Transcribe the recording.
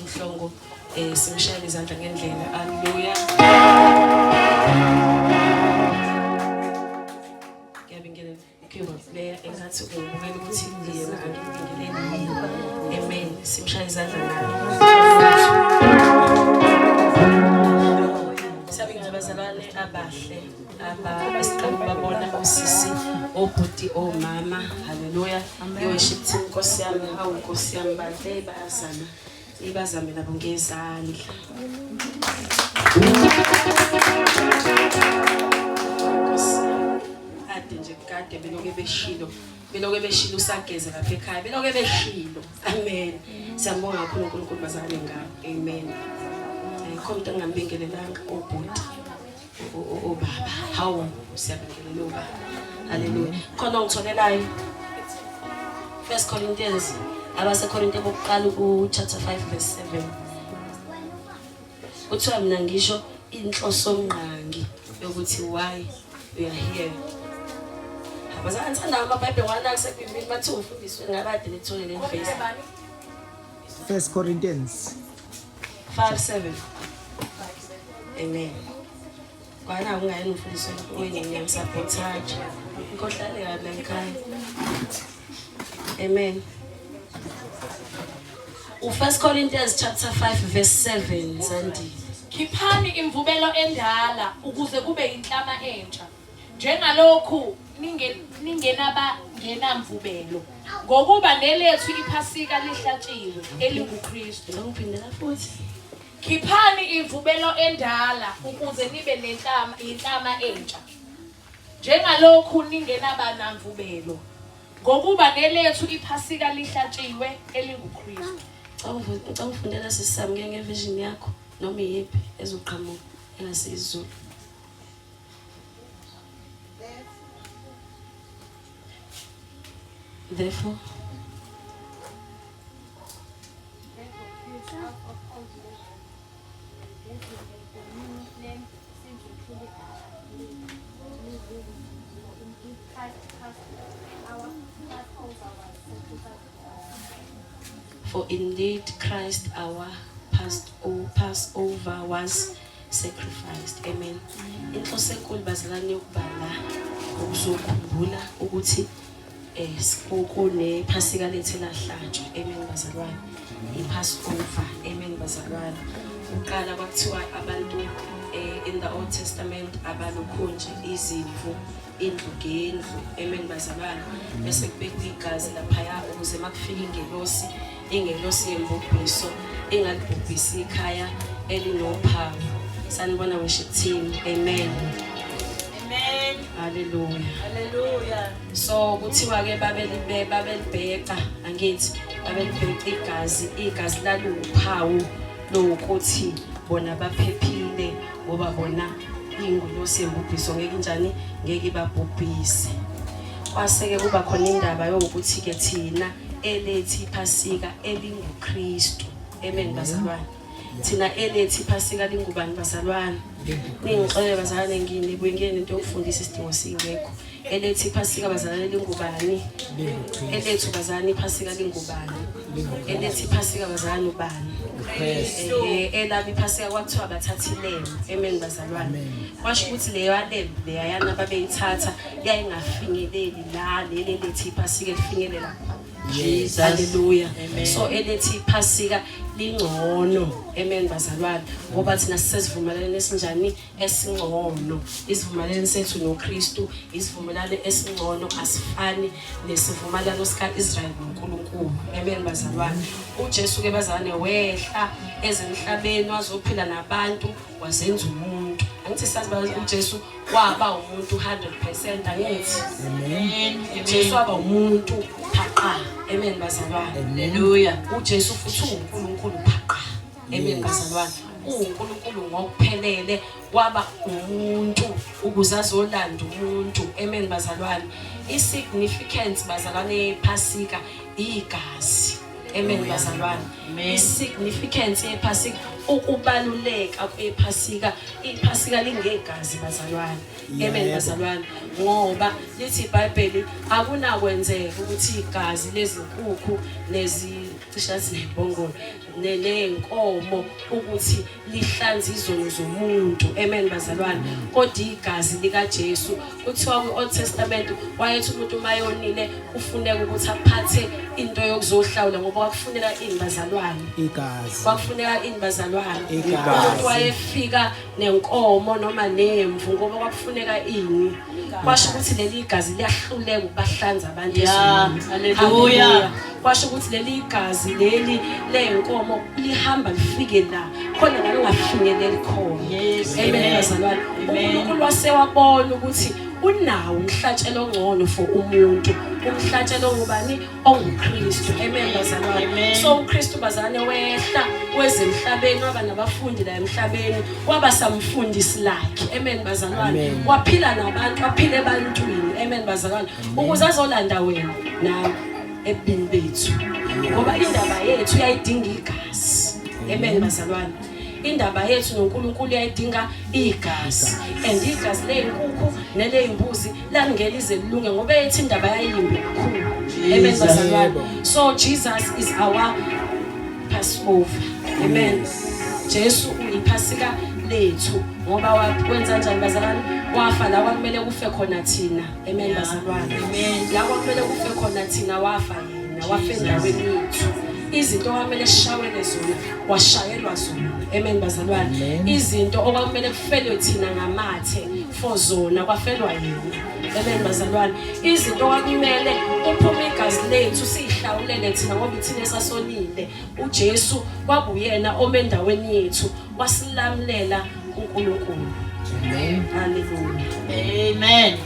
uMhlongo simshayele izandla ngendlela. Haleluya. Ngiyabingelela keyboard player engathi ungibukela ukuthi yena angibingeleli yini. Amen. Simshaye izandla naye. Siyabingelela bazalwane abahle aba esiqala ukubabona osisi, obhuti, omama. Haleluya. I-worship team Nkosi yami, hawu Nkosi yami bahle bayazama. Ibazame nabo ngezandla. Kade nje kade beloke beshilo. Beloke beshilo usageza lapha ekhaya. Beloke beshilo. Amen. Siyambonga kakhulu uNkulunkulu bazalwane ngabo. Amen. Ayikho umuntu engambingelelanga obhuti. Obaba. Hawu siyabingelela obaba. Haleluya. Khona ongitholelayo. First Corinthians abaseKorinte bokuqala ku chapter 5 verse 7. Kuthiwa mina ngisho inhloso ngqangi yokuthi why we are here. Abazange ngithanda amaBhayibheli ngwana kusekubili bathi ufundiswe ngabade nithole le verse. First Corinthians 5:7. Amen. Kwana ungayena umfundisi wenu ngiyamsapothaja. Ngikhohlale kabi la ekhaya. Amen. U1 Corinthians chapter 5 verse 7 Zandile. Khiphani imvubelo endala ukuze kube inhlama entsha. Njengalokhu ningenamvubelo, ngokuba nelethu iPhasika lihlatshiwe, elinguKristu. Ngiphindela futhi. Khiphani imvubelo endala ukuze nibe nenhlama inhlama entsha. Njengalokhu ningenabanamvubelo, ngokuba nelethu iPhasika lihlatshiwe, elinguKristu. Ngicela ungifundela sisi sami ke ngevision yakho noma iyiphi ezoqhamuka engasizulu. Therefore, For indeed Christ our Passover was sacrificed. Amen. Inhloso enkulu bazalwane yokuba la ukuzokhumbula ukuthi kunephasika lethu elahlatshwa. Amen bazalwane. I-Passover. Amen bazalwane. Kuqala kwakuthiwa abantu in the Old Testament abalokhu nje izimvu indlu ngendlu. Amen bazalwane. Bese kubekwa igazi laphaya ukuze makufika ingelosi, ingelosi yembubhiso ingalibhubhisi ikhaya elinophawu. Sanibona worship team. Amen. Amen. Hallelujah. Hallelujah. So kuthiwa ke babelibe babelibheca angithi babelibheca igazi, igazi laluwuphawu lokuthi bona baphephile ngoba bona ingulosi yembubhiso ngeke injani ngeke ibabhubhise. Kwase-ke kuba khona indaba yokuthi-ke thina elethi iPhasika elinguKristu. Amen bazalwane. Thina elethi iPhasika lingubani bazalwane? Ningixolele bazalwane nginibuye ngene into yokufundisa isidingo singekho. Elethi iPhasika bazalwane lingubani? Elethu bazalwane iPhasika lingubani? Elethi iPhasika bazalwane ubani? Elami iPhasika kwakuthiwa bathatha ilembu. Amen bazalwane. Kwasho ukuthi leyo lembu leyayana babeyithatha yayingafinyeleli la leli lethi iPhasika elifinyelela khona. Jesus. Hallelujah. So elethi iPhasika lingcono. Amen bazalwane. Ngoba thina sisesivumelwaneni esinjani esingcono. Isivumelwano sethu noKristu, isivumelwano esingcono asifani nesivumelwano sika-Israyeli noNkulunkulu. Amen bazalwane. UJesu ke bazalwane wehla ezemhlabeni wazophila nabantu wazenza umuntu. Angithi sazi uJesu waba umuntu 100% angithi. Amen. uJesu waba umuntu phaqa. Amen bazalwane. Hallelujah. uJesu futhi uNkulunkulu phaqa. Amen bazalwane. UNkulunkulu ngokuphelele waba umuntu ukuze azolanda umuntu. Amen bazalwane. I-significance bazalwane yePhasika igazi. Amen bazalwane. I-significance yePhasika ukubaluleka kwePhasika, iPhasika lingegazi bazalwane. Amen bazalwane. Ngoba lithi iBhayibheli akunakwenzeka ukuthi igazi lezinkukhu nezi Cishe athi nembongolo nenkomo ukuthi lihlanze izono zomuntu. Amen bazalwane. Kodwa igazi likaJesu kuthiwa kwi-Old Testament wayethi umuntu uma yonile kufuneka ukuthi aphathe into yokuzohlawula ngoba kwakufuneka ini bazalwane? Igazi. Kwakufuneka ini bazalwane? Igazi. Umuntu wayefika nenkomo noma nemvu ngoba kwakufuneka ini. Kwasho ukuthi leli gazi liyahluleka ukubahlanza abantu ezweni. Hallelujah. Kwasho ukuthi leli gazi leli lenkomo lihamba lifike la khona la lingafinyeleli khona. Amen bazalwane. uNkulunkulu wasewabona ukuthi unawo umhlatshelo ongcono for umuntu. Umhlatshelo ngubani? OnguKristu. Amen bazalwane. So uKristu bazalwane wehla wezemhlabeni waba nabafundi la emhlabeni waba samfundisi lakhe. Amen bazalwane. Waphila nabantu, waphila ebantwini. Amen bazalwane. Ukuze azolanda wena nami ebubini bethu. Ngoba indaba yethu uyayidinga igazi. Amen bazalwane. Indaba yethu noNkulunkulu uyayidinga igazi. And igazi lezinkukhu nelezimbuzi langena ize lilunge ngoba ethi indaba yayimbi kakhulu. Amen bazalwane. So Jesus is our Passover. Amen. Jesu uyiphasika lethu ngoba wakwenza njani bazalwane? Wafa la kwakumele kufe khona thina. Amen bazalwane. Amen. La kwakumele kufe khona thina wafa yena, wafa endaweni yethu. Izinto okwamele sishawele zona washayelwa zona. Amen bazalwane. Izinto okwakumele kufelwe thina ngamathe for zona kwafelwa yena. Amen bazalwane. Izinto okwakumele kuphume igazi lethu siyihlawulele thina ngoba ithina esasonile. uJesu kwakuyena ome endaweni yethu wasilamulela uNkulunkulu. Amen. Hallelujah. Amen.